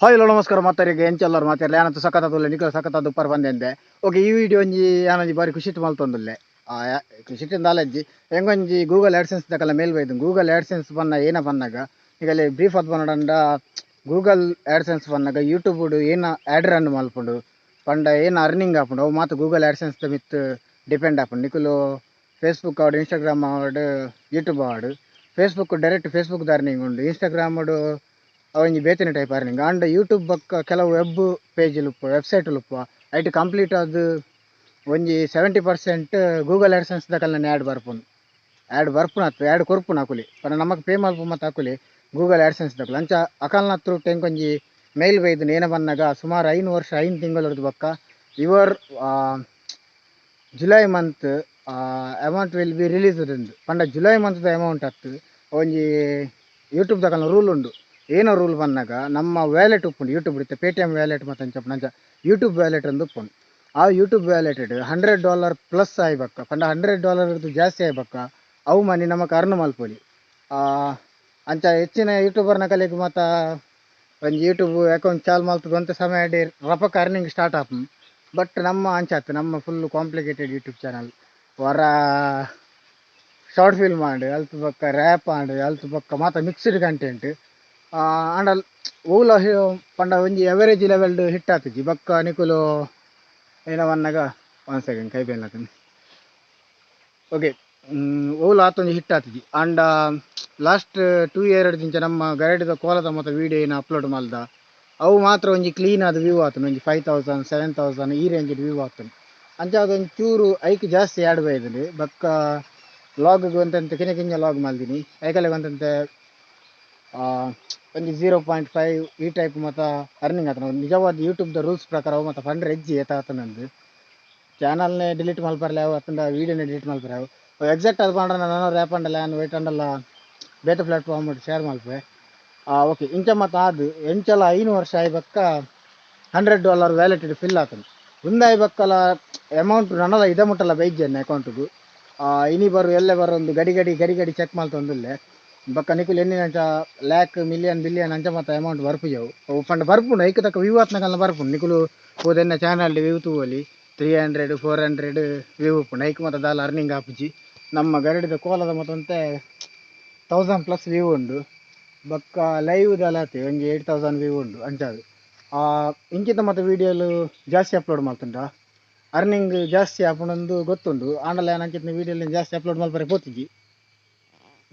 Hi, hello, ನಮಸ್ಕಾರ ಮಾತಾರಿಗೆ. ಎಂಚೆಲ್ಲರು ಮಾತಾಡಲಿ? ಯಾನಂತ ಸಖತ್ತಾದುಲ್ಲೆ, ನಿಕಲ ಸಖತ್ತಾದ Whopper ಬಂದೆಂದೆ. Okay, ಈ ವಿಡಿಯೋ ಒಂಜಿ ಯಾನೊಂಜಿ ಬಾರಿ ಖುಷಿಟ್ ಮಲ್ತೊಂದುಲ್ಲೆ. ಖುಷಿಟ್ ದಾಲಜ್ಜಿ, ಎಂಗೊಂಜಿ ಗೂಗಲ್ ಆಡ್ಸೆನ್ಸ್ ದಕಲ ಮೇಲ್ ಬೈದು. ಗೂಗಲ್ ಆಡ್ಸೆನ್ಸ್ ಬನ್ನ ಏನ ಬನ್ನಗ ಈಗಲೇ ಬ್ರೀಫ್ ಆದ್ ಬನ್ನಡಂಡ, ಗೂಗಲ್ ಆಡ್ಸೆನ್ಸ್ ಬನ್ನಗ ಯೂಟ್ಯೂಬ್ ಏನ ಆಡ್ ರನ್ ಮಲ್ಪುಂಡು ಪಂಡ ಏನ ಅರ್ನಿಂಗ್ ಆಪುಂಡು, ಅವು ಮಾತ ಗೂಗಲ್ ಆಡ್ಸೆನ್ಸ್ ಮಿತ್ ಡಿಪೆಂಡ್ ಆಪುಂಡು. ನಿಕುಲು ಫೇಸ್ಬುಕ್ ಆವಡ್, ಇನ್ಸ್ಟಾಗ್ರಾಮ್ ಆವಡ್, ಯೂಟ್ಯೂಬ್ ಆವಡ್, ಫೇಸ್ಬುಕ್ ಡೈರೆಕ್ಟ್ ಫೇಸ್ಬುಕ್ ಅರ್ನಿಂಗ್ ಉಂಡು. ಇನ್ಸ್ಟಾಗ್ರಾಮ್ ಅವೊಂಜಿ ಬೇತೆನೆ ಟೈಪ್ ಅರ್ನಿಂಗ್. ಆಂಡ ಯೂಟ್ಯೂಬ್ ಬೊಕ್ಕ ಕೆಲವು ವೆಬ್ ಪೇಜ್ ಉಪ್ಪು, ವೆಬ್ಸೈಟ್ ಉಪ್ಪು, ಐಟ್ ಕಂಪ್ಲೀಟ್ ಆದ್ ಒಂಜಿ 70% ಗೂಗಲ್ ಆಡ್ಸೆನ್ಸ್ ದಕಲ್ನ ಆ್ಯಡ್ ಬರ್ಪುಂಡು. ಆ್ಯಡ್ ಬರ್ಪುನ ಆ್ಯಡ್ ಕೊರ್ಪುನ ಅಕುಲಿ ಪಂಡ ನಮಕ್ ಪೇ ಮಲ್ಪು ಮತ್ತು ಅಕುಲಿ ಗೂಗಲ್ ಆಡ್ಸೆನ್ಸ್ ದಕುಲು. ಅಂಚ ಅಕಲ್ನ ತ್ರೂ ಎಂಕೊಂಜಿ ಮೇಲ್ ಬೈದು. ಏನ ಬನ್ನಗ ಸುಮಾರು 5 ವರ್ಷ 5 ತಿಂಗಳದ್ದು ಬೊಕ್ಕ "Your July month amount will be released" ಉಂದು. ಪಂಡ ಜುಲೈ ಮಂತ್ದ ಅಮೌಂಟ್ ಅತ್ತು. ಒಂಜಿ ಯೂಟ್ಯೂಬ್ ದಕಲ್ನ ರೂಲ್ ಉಂಡು. ಏನೋ ರೂಲ್ ಬನ್ನಗ ನಮ್ಮ ವ್ಯಾಲೆಟ್ ಉಪ್ಪುಂಡು ಯೂಟ್ಯೂಬ್ ಇತ್ತೆ ಪೇಟಿಎಮ್ ವ್ಯಾಲೆಟ್ ಮತ್ತು ಅಂಚ ಉಪ್ಪುಂಡು. ಅಂಚ ಯೂಟ್ಯೂಬ್ ವ್ಯಾಲೆಟ್ ಒಂದು ಉಪ್ಪುಂಡು. ಆ ಯೂಟ್ಯೂಬ್ ವ್ಯಾಲೆಟ್ $100 ಪ್ಲಸ್ ಆಯ್ಬಕ್ಕ, ಪಂಡ $100 ಜಾಸ್ತಿ ಆಯ್ಬಕ್ಕ ಅವು ಮನಿ ನಮಕ್ ಅರ್ನ್ ಮಲ್ಪೊಲಿ. ಅಂಚ ಹೆಚ್ಚಿನ ಯೂಟ್ಯೂಬರ್ನ ಕಲೆಗ್ ಮಾತ ಒಂಜಿ ಯೂಟ್ಯೂಬ್ ಅಕೌಂಟ್ ಚಾಲು ಮಲ್ತದ ಒಂತೆ ಸಮಯ ರಪಕ್ಕ ಅರ್ನಿಂಗ್ ಸ್ಟಾರ್ಟ್ ಆಪುಂಡು. ಬಟ್ ನಮ್ಮ ಅಂಚ ಅತ್ತು. ನಮ್ಮ ಫುಲ್ ಕಾಂಪ್ಲಿಕೇಟೆಡ್ ಯೂಟ್ಯೂಬ್ ಚಾನಲ್. ವರ ಶಾರ್ಟ್ ಫಿಲ್ಮ್ ಆಂಡ್, ಅಲ್ತ್ ಬೊಕ್ಕ ರ್ಯಾಪ್ ಆಂಡ್, ಅಲ್ತ್ ಬೊಕ್ಕ ಮಾತ ಮಿಕ್ಸ್ಡ್ ಕಂಟೆಂಟ್. ಆಂಡ ಓಲ ಪಂಡ ಒಂಜಿ ಎವರೇಜ್ ಲೆವೆಲ್ಡ್ ಹಿಟ್ ಆತುಜಿ. ಬೊಕ್ಕ ನಿಕುಲು ಏನ ಬನ್ನಗ, ಒನ್ ಸೆಕೆಂಡ್, ಕೈ ಬೇನ್. ಓಕೆ, ಓಲ ಆತೊಂಜಿ ಹಿಟ್ ಆತುಜಿ. ಆಂಡ ಲಾಸ್ಟ್ 2 ಇಯರ್ ದಿಂಚ ನಮ್ಮ ಗರಡಿದ ಕೋಲದ ಮೊತ್ತ ವೀಡಿಯೋ ಏನು ಅಪ್ಲೋಡ್ ಮಲ್ದ, ಅವು ಮಾತ್ರ ಒಂಜಿ ಕ್ಲೀನ್ ಆದ ವ್ಯೂ ಆತುಂಡು. ಒಂಜಿ 5000, 7000 ಈ ರೇಂಜ್ ವ್ಯೂ ಆತುಂಡು. ಅಂಚ ಅದೊಂದು ಚೂರು ಐಕ್ ಜಾಸ್ತಿ ಆ್ಯಡ್ ಬೈದ್ಂಡು. ಬೊಕ್ಕ ವ್ಲಾಗ್ ಒಂತಂತೆ ಕಿನ್ನ ಕಿನ್ನ ವ್ಲಾಗ್ ಮಲ್ದಿನಿ. ಐಕಲೆಗ್ ಒಂತಂತೆ ಒಂಜಿ 0.5 ಈ ಟೈಪ್ ಮಾತ ಅರ್ನಿಂಗ್ ಆತನ. ನಿಜವಾದ ಯೂಟ್ಯೂಬ್ದ ರೂಲ್ಸ್ ಪ್ರಕಾರ ಅವು ಮಾತ ಫಂಡ್ ಎಜ್ಜಿ ಏತ ಆತನಂದು ಚಾನಲ್ನೇ ಡಿಲೀಟ್ ಮಲ್ಪರ್ಲೆ ಅವು ಅತ್ತಂಡ ವೀಡಿಯೋನೇ ಡಿಲೀಟ್ ಮಲ್ಪರೆ ಅವು. ಎಕ್ಸಾಕ್ಟ್ ಅದು ಪಂಡ ನಾನು ರ್ಯಾಪ್ ಅಂಡಲ್ಲ, ಯಾನ್ ವೇಟ್ ಅಂಡಲ್ಲ ಬೇತೆ ಪ್ಲಾಟ್ಫಾರ್ಮ್ ಶೇರ್ ಮಲ್ಪೆ. ಓಕೆ, ಇಂಚ ಮಾತ ಆದ್ ಎಂಚಲ 5 ವರ್ಷ ಆಯಿ ಬೊಕ್ಕ $100 ವ್ಯಾಲೆಟ್ ಫಿಲ್ ಆತುಂಡು. ಉಂದಾಯಿ ಬೊಕ್ಕಲ ಅಮೌಂಟ್ ನನಲ ಇದ ಮುಟ್ಟಲ ಬೈಜೆನ್ನ ಅಕೌಂಟ್ಗು. ಇನಿ ಬರು ಎಲ್ಲೆ ಬರು ಒಂದು ಗಡಿ ಗಡಿ ಗಡಿ ಗಡಿ ಚೆಕ್ ಮಲ್ತೊಂದುಲ್ಲೆ. ಬೊಕ್ಕ ನಿಕುಲು ಎನ್ನಿನಂಚ ಲ್ಯಾಕ್, ಮಿಲಿಯನ್, ಬಿಲಿಯನ್ ಅಂಚ ಮಾತ ಅಮೌಂಟ್ ಬರ್ಪುಜವು. ಅವು ಪಂಡ ಬರ್ಪುಂಡು, ಐಕ್ ತಕ್ಕ ವ್ಯೂ ಆತ್ನಗಲ್ನ ಬರ್ಪುಂಡು. ನಿಕುಲು ಪೋದೆನ್ನ ಚಾನಲ್ ವ್ಯೂ ತೂವೊಲಿ, 300, 400 ವ್ಯೂ ಉಪ್ಪುಂಡು. ಐಕ್ ಮಾತ ದಾಲ ಅರ್ನಿಂಗ್ ಆಪುಜಿ. ನಮ್ಮ ಗರಡಿದ ಕೋಲದ ಮತ್ತೊಂತೆ 1000 ಪ್ಲಸ್ ವ್ಯೂ ಉಂಡು. ಬೊಕ್ಕ ಲೈವ್ ದಾಲ ಆತೆ ಒಂಜಿ 8000 ವ್ಯೂ ಉಂಡು. ಅಂಚಾದ್ ಇಂಚಿತ ಮಾತ ವೀಡಿಯೋಲು ಜಾಸ್ತಿ ಅಪ್ಲೋಡ್ ಮಲ್ತುಂಡ ಅರ್ನಿಂಗ್ ಜಾಸ್ತಿ ಆಪುಂಡಂದು ಗೊತ್ತುಂಡು. ಆಂಡಲ ಯಾನ್ ಅಂಚಿತ್ತಿನ ವೀಡಿಯೋಲಿ ಜಾಸ್ತಿ ಅಪ್ಲೋಡ್ ಮಲ್ಪರೆ ಪೋತಿಜಿ.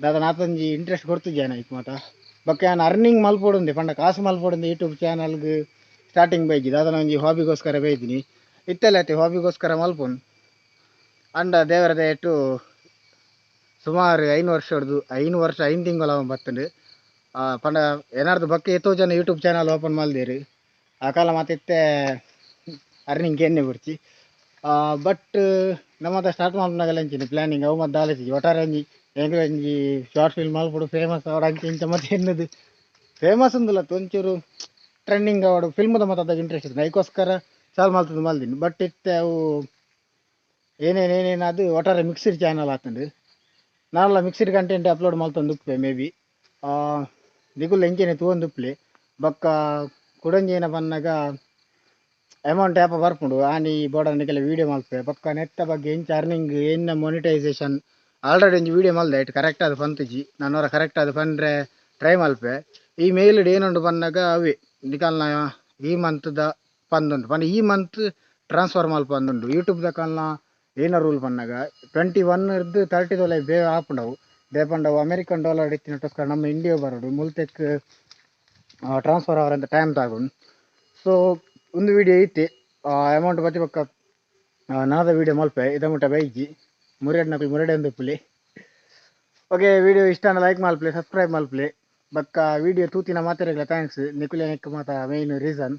ದಾದ ನಾತೊಂಜಿ ಇಂಟ್ರೆಸ್ಟ್ ಕೊರ್ತುಜಿ ಯಾನ್ ಐಕ್ ಮಾತ. ಬೊಕ್ಕ ಯಾನ್ ಅರ್ನಿಂಗ್ ಮಲ್ಪೊಡುಂದೆ ಪಂಡ ಕಾಸು ಮಲ್ಪೊಡುಂದೆ ಯೂಟ್ಯೂಬ್ ಚಾನಲ್ಗ್ ಸ್ಟಾರ್ಟಿಂಗ್ ಬೈಜಿ. ದಾದನ ಒಂಜಿ ಹಾಬಿಗೋಸ್ಕರ ಬೈದಿನಿ. ಇತ್ತೆಲ್ಲ ಆತೆ ಹಾಬಿಗೋಸ್ಕರ ಮಲ್ಪೊನು. ಅಂಡ ದೇವರ ದಯೆಟ್ಟು ಸುಮಾರು 5 ವರ್ಷಡ್ದು 5 ವರ್ಷ 5 ತಿಂಗಳು ಅವ ಬತ್ತುಂಡು. ಪಂಡ ಏನಾರ್ದು ಬೊಕ್ಕ ಏತೋ ಜನ ಯೂಟ್ಯೂಬ್ ಚಾನಲ್ ಓಪನ್ ಮಲ್ದೇರು. ಆ ಕಾಲ ಮಾತ ಇತ್ತೆ ಅರ್ನಿಂಗ್ ಎಣ್ಣೆ ಬುಡ್ಚಿ. ಬಟ್ ನಮ್ಮದ ಸ್ಟಾರ್ಟ್ ಮಲ್ಪುನಾಗಲ ಅಂಚಿನ ಪ್ಲಾನಿಂಗ್ ಅವು ಮತ್ತ ದಾಲ ಇತ್ತಿಜಿ. ಒಟ್ಟಾರೆ ಒಂಜಿ ಎಂಕ್ಲ ಒಂಜಿ ಶಾರ್ಟ್ ಫಿಲ್ಮ್ ಮಲ್ಪೊಡು, ಫೇಮಸ್ ಆವಡ್ ಅಂಚ ಇಂಚ ಮತ್ತೆ ಎನ್ನುದು. ಫೇಮಸ್ ಉಂದುಲ ಒಂಚೂರು ಟ್ರೆಂಡಿಂಗ್ ಆವಡ್, ಫಿಲ್ಮ್ದ ಮಾತ ಅದಾಗ ಇಂಟ್ರೆಸ್ಟ್ ಇತ್ತು. ಐಕೋಸ್ಕರ ಚಾಲು ಮಲ್ತದ್ದು ಮಲ್ದಿನಿ. ಬಟ್ ಇತ್ತೆ ಅವು ಏನೇನು ಏನೇನು ಅದು ಒಟ್ಟಾರೆ ಮಿಕ್ಸ್ಡ್ ಚಾನಲ್ ಆತುಂಡು. ನಾನ್ಲ ಮಿಕ್ಸ್ಡ್ ಕಂಟೆಂಟ್ ಅಪ್ಲೋಡ್ ಮಲ್ತೊಂದು ಉಪ್ಪೆ. ಮೇ ಬಿ ನಿಕುಲು ಎಂಚೆನೆ ತೂವೊಂದು ಉಪ್ಪುಲೆ. ಬೊಕ್ಕ ಕುಡೊಂಜಿ ಏನ ಬನ್ನಗ, ಅಮೌಂಟ್ ಯಾಪ ಬರ್ಪುಂಡು ಆನಿ ಬೋಡ ನಿಕಲೆ ವೀಡಿಯೋ ಮಲ್ಪೆ. ಬೊಕ್ಕ ನೆತ್ತ ಬಗ್ಗೆ ಎಂಚ ಅರ್ನಿಂಗ್, ಎನ್ನ ಮೊನಿಟೈಸೇಷನ್ ಆಲ್ರೆಡಿ ಒಂಜಿ ವೀಡಿಯೋ ಮಲ್ದೆ. ಐಟ್ ಕರೆಕ್ಟ್ ಆದ್ ಪಂತುಜಿ. ನನೊರ ಕರೆಕ್ಟ್ ಆದ್ ಪಂಡ್ರೆ ಟ್ರೈ ಮಲ್ಪೆ. ಈ ಮೇಲ್ಡ್ ಏನುಂಡು ಪನ್ನಗ, ಅವೇ ನಿಕಲ್ನ ಈ ಮಂತ್ದ ಪಂದುಂಡು. ಪಂಡ ಈ ಮಂತ್ ಟ್ರಾನ್ಸ್ಫರ್ ಮಲ್ಪಂದುಂಡು. ಯೂಟ್ಯೂಬ್ ದಕಲ್ನ ಏನ ರೂಲ್ ಪನ್ನಗ, 21 ರ್ದು 30 ದೊಲ ಬೇಗ ಆಪುಂಡವು. ದಾಯೆ ಅವು ಅಮೆರಿಕನ್ ಡಾಲರ್ ಇತ್ತಿನಟೋಸ್ಕರ ನಮ್ಮ ಇಂಡಿಯಾ ಬರೋಡು ಮುಲ್ತೆಕ್ ಟ್ರಾನ್ಸ್ಫರ್ ಅವರಂತ ಟೈಮ್ ತಾಗುಂಡು. ಸೊ ಒಂದು ವೀಡಿಯೋ ಇತ್ತೆ. ಅಮೌಂಟ್ ಬತ್ತಿ ಬೊಕ್ಕ ನಾದ ವೀಡಿಯೋ ಮಲ್ಪೆ. ಇದ ಮುಟ್ಟ ಬೈಜಿ. ಮುರೇಡ್ ನಕುಲು ಮುರೇಡೆ ಉಪ್ಪುಲಿ. ಓಕೆ, ವೀಡಿಯೋ ಇಷ್ಟ ಲೈಕ್ ಮಲ್ಪಲೆ, ಸಬ್ಸ್ಕ್ರೈಬ್ ಮಲ್ಪಲೆ. ಬೊಕ್ಕ ವೀಡಿಯೋ ತೂತಿನ ಮಾತೆರೆಗ್ಲ thanks. ನಿಕುಲೆ ನೆಕ್ ಮಾತ ಮೇನ್ ರೀಸನ್.